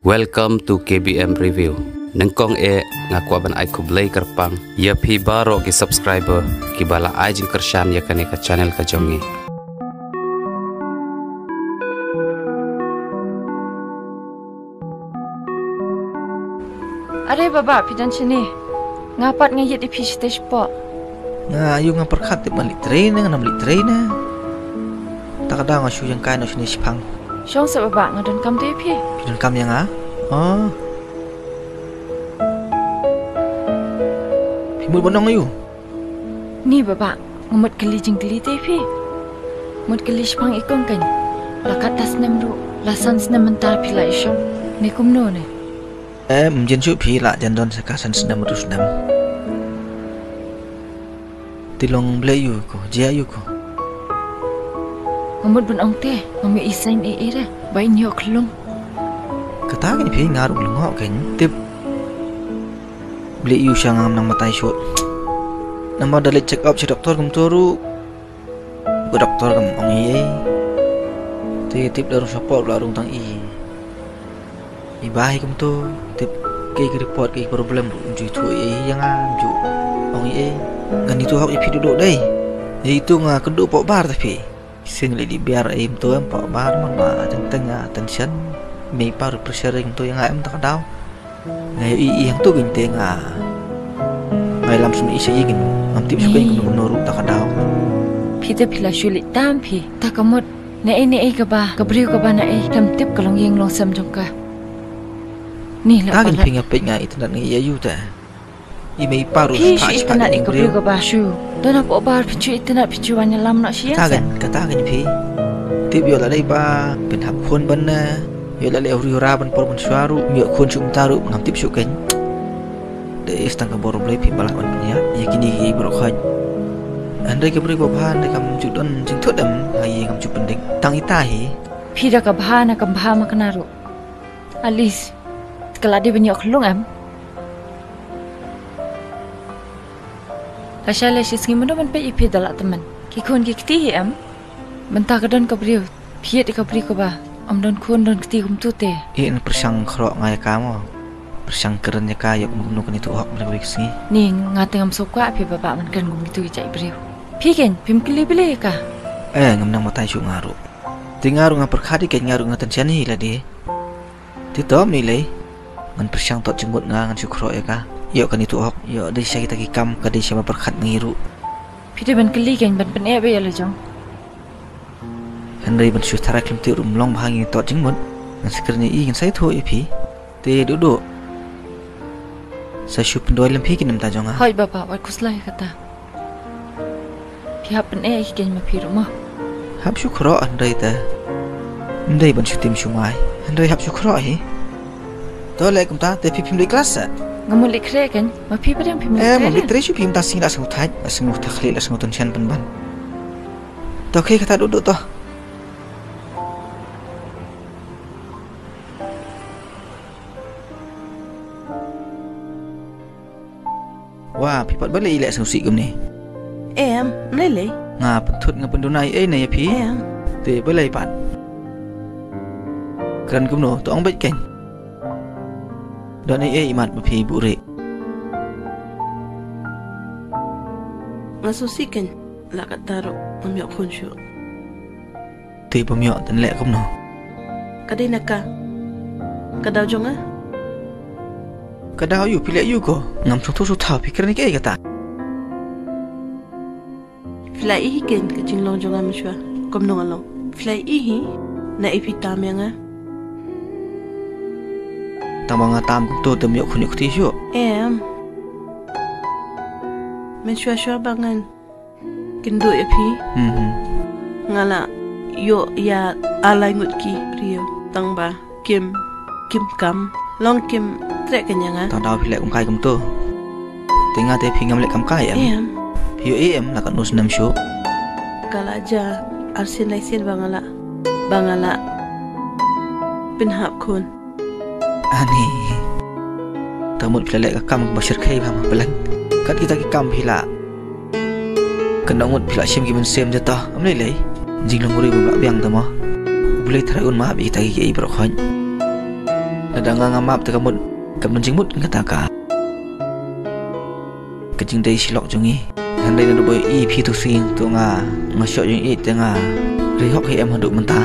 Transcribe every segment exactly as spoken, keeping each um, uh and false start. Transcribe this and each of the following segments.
Welcome to K B M Review. Nyngkong eh nga kwah ban ai khublei kyrpang ïa phi baroh ki subscriber kiba la ai jingkyrshan ïa kane ka channel ka jong ngi. Are baba, phi don shane? Nga pat nga ïit ïa phi shatei shapoh. Nga ïoh nga pyrkhat tip ban leit trei ne, ngam leit trei ne. Ta ka daw nga shu ïeng kai noh shane shipang. Shong seh baba, nga donkam te ïa phi. Phi donkam ïa nga? Oh. Phi mut ban ong aïu? Ni baba, nga mut kylli jingkylli te ïa phi. Mut kylli shaphang i kong keiñ. La katto snem ruh, la san snem mynta phi la ïashong. Ne kumno ne? Em, ym jin shuh phi, la jan don sa ka san snem ruh snem. Te long balei aïu ko, jia aïu ko? Nga mut ban ong te, ngam ïoh i sign ei ei re ba in ïoh khlung. Kata keiñ phi, nga ruh nga lyngngoh keiñ, tip. Balei aïu sha ngam nang batai shuh. Namar da leit check up sha doktor kumto ruh, ka doktor kam ong ei ei. Te tip da rung shapoh la rung tang i. I ba hi kumto, tip, kaei ka report, kaei ka problem ruh ym ju ïathuh ei ei ïa nga, ym ju ong ei ei. Ngan ïathuh hok ïa phi duh duh dei. Ïa itu nga kynduh poh bar te phi. Sien lei dih biar ei kumto em, poh bar man ba teng teng nga tension. Mei pa ruh pressure ei kumto ïa nga em ta ka daw. Nga ïohi i hangto keiñ te nga, nga ïalam sngewsih sha ïing, ngam tip shuh keiñ kumno kumno ruh ta ka daw. Phi te phi la shu leit tam phi, ta ka mut. Naei naei kaba, ka briew kaba naei, kam tip ka longïing longsem jong ka. Ni la. Ka keiñ palat. Phi nga peit nga itynnad nga ïa ïoh te. I mei i pa ruh. Phi shu itynnad ïa ka briew kaba shu don hapoh bar, phi shu itynnad, phi shu wan ïalam noh sha ïing. Kata keiñ, kata keiñ phi. Tip ïoh la dei ba phin hap khun ban ne, ïoh la leh huri hura ban por ban shuwa ruh, ym ïoh khun shuh mynta ruh ngam tip shuh keiñ. Dei tang ka bor U Blei phi ba lah ban pynïaid ïa kine kiei baroh khoit. Hynrei ka briew babha hynrei kam ju don jingthut em ha ïing, kam ju pyndeng. Tang ita hi. Phi da ka bha ne kam bha ma kane ruh. At least ka la dei ban ïoh khlung em. Lashai lashisngi mynno ban peit ïa phi da la tymmen. Ki khun ki kti hi em. Mynta ka don ka briew, phi ïeit ïa ka briew kaba ym don khun don kti kumto te. Ïa, yn pyrshang khroh nga ïa ka mo. Pyrshang kren ïa ka ïa kumno kane ïathuh hok mynta kawei ka sngi. Ni nga te ngam sngewkwah phi baba ban kren kum kito ki jait briew. Phi keiñ phim kylli balei ïa ka? Eh, ngam nang batai shuh nga ruh. Te nga ruh nga pyrkhat ïa keiñ, nga ruh nga tension hi lade. Te to ym lei lei. Ngan pyrshang tot jingmut nga, ngan shu khroh ïa ka. Ïoh kane ïathuh hok, ïoh dei sha kita ki kam, ka dei sha ba pyrkhat ngi ruh. Phi dei ban kylli keiñ, ban pyneh beit ïa la jong. Hynrei ban shu tharai khlem tip ruh ym long bha, ngi tot jingmut. Ngan sa kren ïa i, ngan sa ïathuh ïa phi. Te duh duh. Sa shu pynduwai lem phi ki namta jong nga. Hooid baba, wat khuslai kata. Phi hap pyneh ïa ki keiñ ma phi ruh mo. Hap shu khroh hynrei te. Ym dei ban shu tim shu mai. Hynrei hap shu khroh hi. To leh kumta te phi phim leit klas sa? Nga mut leit khreh keiñ. Ma phi pat phim leit khreh? Eh, ma leit khreh shu phi mynta sngi la sngewthait, la sngewthait khlieh, la sngewtension pynban. To khie kata duh duh to. Wa, phi pat balei i leh sngewsih kumne? Em, ym lei lei. Nga pynthut nga pynduna ei ei na ïa phi. Em. Te balei pat? Kren kumno, to ong beit keiñ. Don ei ei imat ba phi buhrieh? Nga sngewsih keiñ, la katta ruh ngam ïoh khun shuh. Te bym ïoh te leh kumno? Ka dei na ka, ka daw jong nga. Ka daw aïu, phi leh aïu ko? Ngam sngewthuh sngewthaw, phi kren ïa kaei kata? Phi la ïohi keiñ ka jinglong jong nga mynshuwa, kumno nga long. Phi la ïohi naei phi tam ïa nga. Tang ba nga tam kumto te ym ïoh khun ïoh kti shuh. Em. Mynshuwa shuwa ba ngan kynduh ïa phi. Mhm. Nga la ïoh ïa ar lai ngut ki briew tang ba kim, kim kam long kim treh keiñ ïa nga. Tang daw phi leh kam kai kumto. Te nga te phi ngam leh kam kai em? Em. Phi ïohi em la katno snem shuh? Ka la jia arsien laisien ba nga la, ba nga la pynhap khun. Ani. Tang mut phi la leh ka kam kaba shyrkhei bha ma pleng. Kat kita ki kam phi la, kan dang mut phi la shim ki mynsiem jata. Ym lei lei. Jinglong briew ba biang ta ma. U Blei tharai un map ïa kita kiei baroh khoit. Lada nga ngam map te ka mut, kam don jingmut kata ka. Ka jingdei shi lok jong ngi. Hynrei naduh ba i phi tu sing tu nga, nga shoh jingïeit te nga ri hok hi em haduh mynta.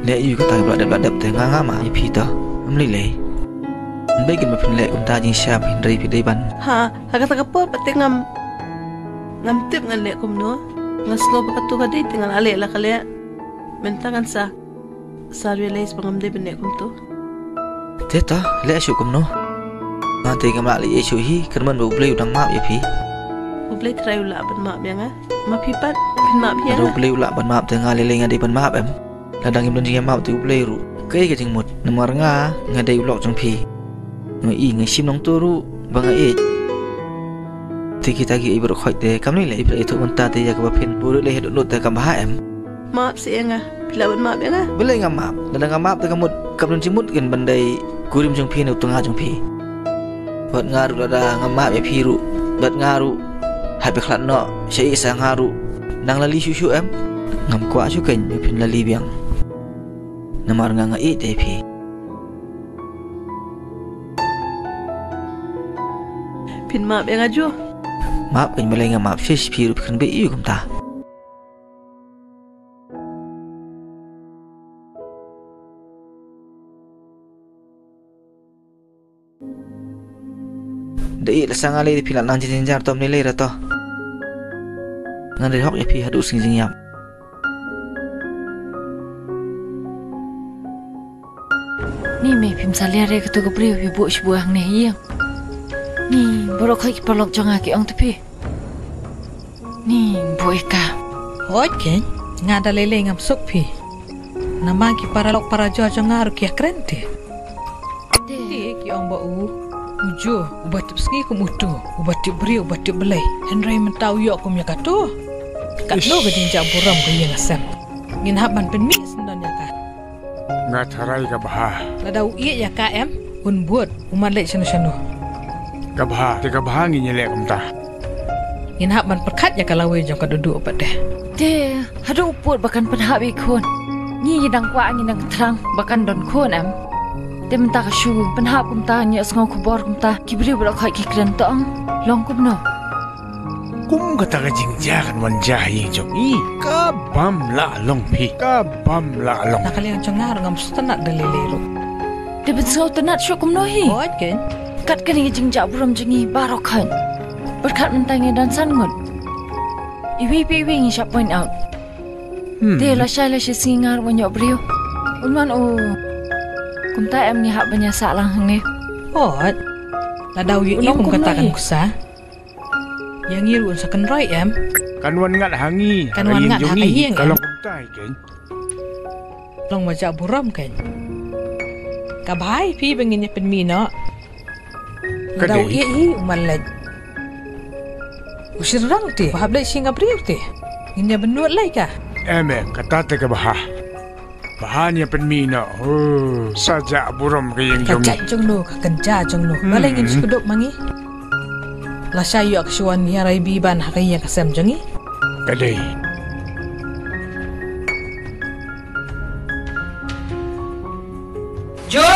Leh ïa kata ka ba la dep la dep te nga ngam map ïa phi to. Em lei lei. Ym dei kin ba phin leh kumta jingsham hynrei phi dei ban. Ha, ha kata ka por pat te ngam, ngam tip ngan leh kumno. Nga sngew ba katu ka dei te ngan leh la ka leh. Mynta ngan sa, sa realize ba ngam dei ban leh kumto. Te to, leh shuh kumno. Nga te ngam lah leh shuh hi, kyrmen ba U Blei u dang map ïa phi. U Blei trai u lah ban map ïa nga. Ma phi pat, phin map ïa nga. U Blei u lah ban map te nga lei lei nga dei ban map em. Lada ngim don jingmap te U Blei ruh kaei ka jingmut. Namar nga, nga dei u lok jong phi. Nga i nga shim nangto ruh ba nga ïeit. Te kita ki i baroh khoit te kam lei lei i phi la ïathuh mynta te ïa kaba phin buh ruh lei haduh nud te kam bha em. Map seh ïa nga. Phi lah ban map ïa nga. Balei ngam map? Lada ngam map te ka mut, kam don jingmut kin ban dei kurim jong phi ne u tnga jong phi. Bad nga ruh lada ngam map ïa phi ruh, bad nga ruh hap ban khlad noh sha ïing sha nga ruh. Nang lali shuh shuh em. Ngam kwah shuh kein ba phin lali biang. Namar nga nga ïeit ïa phi. Phin map ïa nga Jo? Map kein, balei ngam map shuh shuh, phi ruh phi kren beit ïa u kumta. Da i la sa nga lei phi la nang jynjar tom lei lei ra to. Ngan ri hok ïa phi haduh sngi jingïap. Ni mei phim salia re katu ka briew phi buh shibun hangne ha ïing. Ni baroh khoit ki paralok jong nga ki ong te phi. Ni buh ïa ka. Hooid kein, nga da lei lei ngam suk phi. Namar ki paralok parajor jong nga ruh ki ïakren te. Te ki ong ba u, u Jo uba tip sngi kum uto, uba tip briew uba tip Blei. Hynrei mynta u ïoh kum ïa kato. Katno ka jingjah burom ka ïing ka sem. Ngin hap ban pynmih syndon ïa ka. Nga tharai ka bha. Lada u ïeit ïa ka em, un bud, um leit shano shano. Ka bha, te ka bha ngin ïaleh kumta. Ngin hap ban pyrkhat ïa ka lawei jong ka Dudu pat de. Te haduh u pud ba kan pynhap ïa i khun. Ngi ngi dang kwah, ngi dang thrang ba kan don khun em. Te mynta ka shu pynhap kumta, ngi ïohsngew khubor kumta, ki briew baroh khoit ki kren, to ong long kumno. Kum kata ka jingjia kan wan jia ha ïing jong i. Ka bym lah long phi. Ka bym lah long. Na ka liang jong nga ruh ngam sngewtynnat da lei lei ruh. Te phin sngewtynnat shuh kumno hi? Hooid kein. Kat kane ka jingjah burom jong ngi baroh khoit. Pyrkhat mynta ngi don san ngut. Iwei pa iwei ngi shah point out. Hmm. Te lashai lashai sngi nga ruh ban ïoh briew. Un wan u. Kumta em ngi hap ban ïasah lang hangne. Hooid. Lada u ïohi kum kata ka nuksa. Ïa ngi ruh un sa kynroi em. Kan wan ngat ha ngi. Kan wan ngat ha ka ïing em. Ka long kumta hi kein. Long ba jah burom kein. Ka bha ïa phi ba ngin ïa pynmih noh. Ka dei. Lada u ïeit hi um leit. U shynrang te, ba hap leit sha ïing ka briew te. Ngin ïa bynnud lei ka. Em em, kata te ka bha. Bha, ngi ïa pynmih noh. Oh, sa jah burom ka ïing jong ngi. Ka jait jong no, ka kynja jong no. Hmm. Balei ngin shu kdup ma ngi? Lashai ïoh ka shu wan hiar ai biban ha ka ïing ka sem jong ngi. Ka dei. Jo!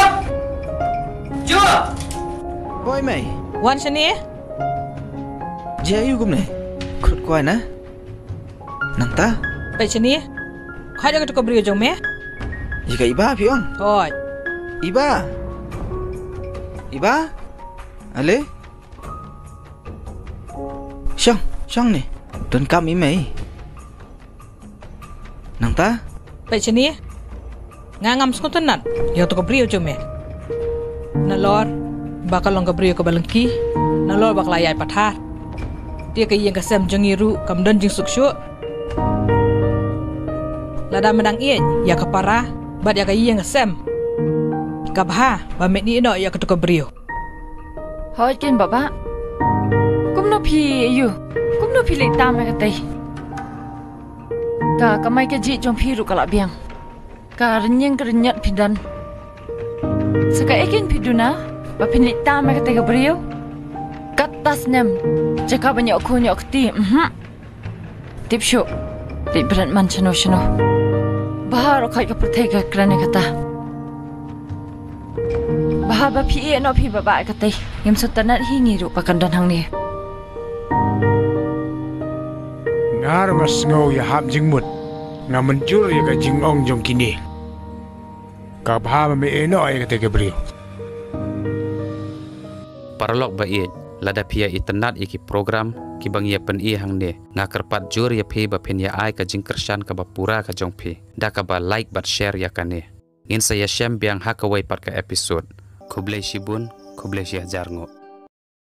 Jo! Oi mei. Wan shane. Jia ïa u kumne. Khut kwai na. Nangta? Peit shane. Khot ïa katu ka briew jong me. Ïa ka Iba phi ong? Hooid. Iba. Iba? Ale? Shong, shong ne. Don kam i mei. Nangta? Peit shane. Nga ngam sngewtynnat ïa katu ka briew jong me. Nalor ba ka long ka briew kaba lyngkhi, nalor ba ka la ïaid pathar. Te ka ïing ka sem jong ngi ruh kam don jingsuk shuh. Lada me dang ïeit ïa ka para bad ïa ka ïing ka sem, ka bha ba me ïehnoh ïa katu ka briew. Hooid kein Baba. Kumno phi ïoh? Kumno phi leit tam ïa katei? Ka kamai kajih jong phi ruh ka la biang. Ka rynïeng ka rynïot phi don. Sa kaei kein phi duna ba phin leit tam ïa katei ka briew? Katta snem jaka ban ïoh khun ïoh kti. Mhm. Tip shuh. Leit bret man shano shano. Baroh khoit ka pyrthei ka kren ïa kata. Bha ba phi ïeh noh phi ba bah katei. Ngim sngewtynnat hi ngi ruh ba kan don hangne. Nga ruh nga sngew ïahap jingmut. Nga mynjur ïa ka jingong jong kine. Ka bha ba me ïeh noh ïa katei ka briew. Paralok ba ïeit, lada phi ïa itynnat ïa ki program kiba ngi ïa pyni hangne, nga kyrpad jur ïa phi ba phin ïa ai ka jingkyrshan kaba pura ka jong phi da kaba like bad share ïa kane. Ngin sa ïashem biang ha kawei pat ka episode. Khublei shibun, khublei shihajar nguh.